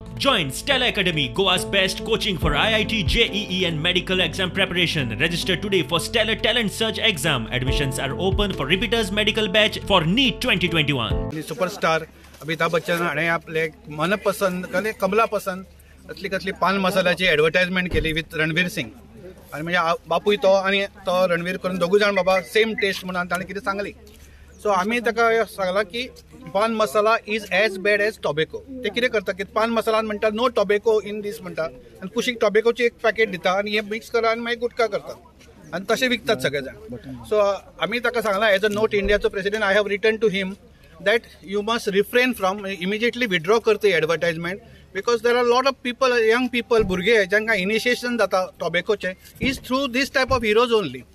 Join Stella Academy, Goa's best coaching for IIT, JEE and medical exam preparation. Register today for Stellar Talent Search exam. Admissions are open for repeaters medical batch for NEET 2021. आनी superstar Amitabh Bachchan हाणें आपले मनपसंद कसले कमला पसंद असली कसली पान मसाल्याची एडवर्टायजमेंट केली विथ रणवीर सिंग. आनी म्हणजे बापूय तो आनी तो रणवीर करून दोगूय जाण बाबा सेम टेस्ट म्हणून ताणें कितें सांगली. सो आमी ताका सांगलां की paan masala is as bad as tobacco. ते कितें करता की पान मसाला म्हणटा नो टोबॅको इन दीस म्हणटा आनी कुशीक टोबॅकोची एक पॅकेट दिता आनी हें मिक्स करा आनी मागीर गुटखा करतात आनी तशें विकतात सगळे जाण. सो आमी ताका सांगलां एज अ नोट इंडियाचो president I have written to him that you must refrain from immediately withdraw करता advertisement because there are lot of people, young people, भुरगे जांकां इनिशिएशन जाता टोबॅकोचें is through this type of heroes only.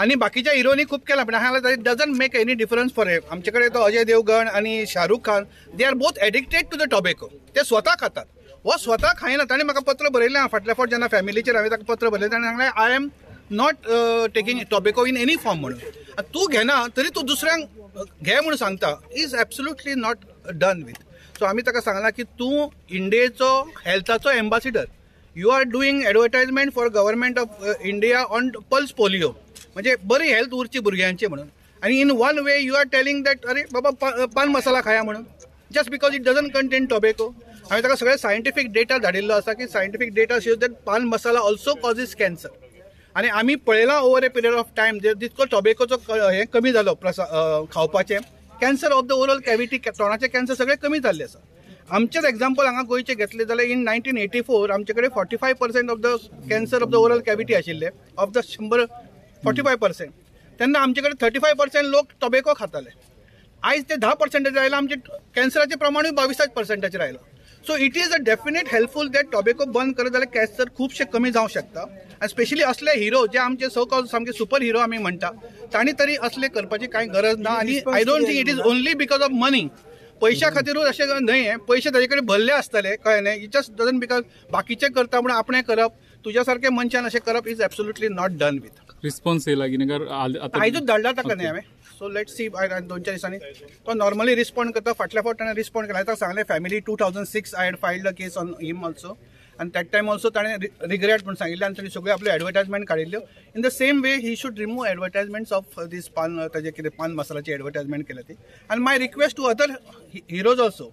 आनी बाकीच्या हिरोनी खूब केलां पण हांगा it doesn't make any difference for him. आमचे कडेन तो अजय देवगण आनी Shahrukh Khan they are both addicted to the tobacco. ते स्वता खातात, हो स्वता खायना. ताणें म्हाका पत्र बरयलें फाटल्या फावट जेन्ना फॅमिलीचेर हांवें ताका पत्र बरयलें ताणें सांगलें I am not taking tobacco in any form म्हणून. तूं घेना तरी तूं दुसऱ्यांक घे म्हणून सांगता is absolutely not done with. So आमी ताका सांगलां की तूं इंडियेचो हेल्थाचो ambassador, you are doing advertisement for government of India on pulse polio, म्हणजे बरी हेल्थ उरची भुरग्यांची म्हणून. आनी in one way you are telling that अरे बाबा पान मसाला खाया म्हणून just because it doesn't contain tobacco. हांवें ताका सगळे सायंटिफीक डेटा धाडिल्लो आसा की scientific data shows that paan masala also causes cancer. आनी आमी पळयलां over a period of time जितको टोबॅकोचो हें कमी जालो खावपाचें cancer of the oral cavity, तोंडाचे कॅन्सर सगळे कमी जाल्ले आसा. आमचेच एग्जाम्पल हांगा गोंयचे घेतले जाल्यार इन 1984 आमचे कडेन 45% of the cancer of the oral cavity आशिल्ले ऑफ the 100 45%. तेन्ना आमचे कडेन 35% लोक टोबॅको खाताले. आयज ते 10% आयला, आमचे कॅन्सराचें प्रमाणूय 22% आयलां. So it is a definite helpful that tobacco बंद करत जाल्यार कॅन्सर खुबशे कमी जावंक शकता. आनी स्पेशली असले हिरो जे आमचे सो कॉल्ड सामके सुपर हिरो आमी म्हणटा तांणी तरी असले करपाची कांय गरज ना. आनी I don't think it is only because of money, पयशा खातीरूच अशें न्हय, पयशे ताजे कडेन भरले आसतले कळ्ळें न्हय. It just doesn't because बाकीचे करता म्हणून आपणें करप, तुज्या सारके मनशान अशें करप is absolutely not done with. Response येयला की आयजूच धाडला ताका न्हय हांवें. सो let see 2-4 दिसांनी तो नॉर्मली रिस्पॉन्ड करता. फाटल्या फावट ताणें रिस्पॉन्ड केला ताका सांगलें family 2006 I had filed a case on him also आनी that time also ताणें रिग्रेट म्हूण सांगिल्लें आनी ताणें सगळ्यो आपल्यो एडवर्टायजमेंट काडिल्ल्यो. In the same way he should remove advertisements of these paan, ताजे कितें पान मसालाची एडवर्टायजमेंट केल्या ती. आनी my request to other heroes also,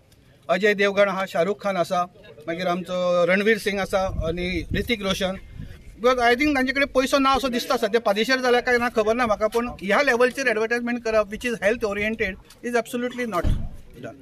Ajay Devgan आहा, शाहरुख खान आसा, मागीर आमचो रणवीर सिंग आसा आनी Hrithik Roshan, because I think तांचे कडेन पयसो ना असो दिसता सद्या. पादेशेर जाल्यार काय ना खबर ना म्हाका, पूण ह्या लेवलचेर एडवर्टायजमेंट करप which is health oriented is absolutely not done.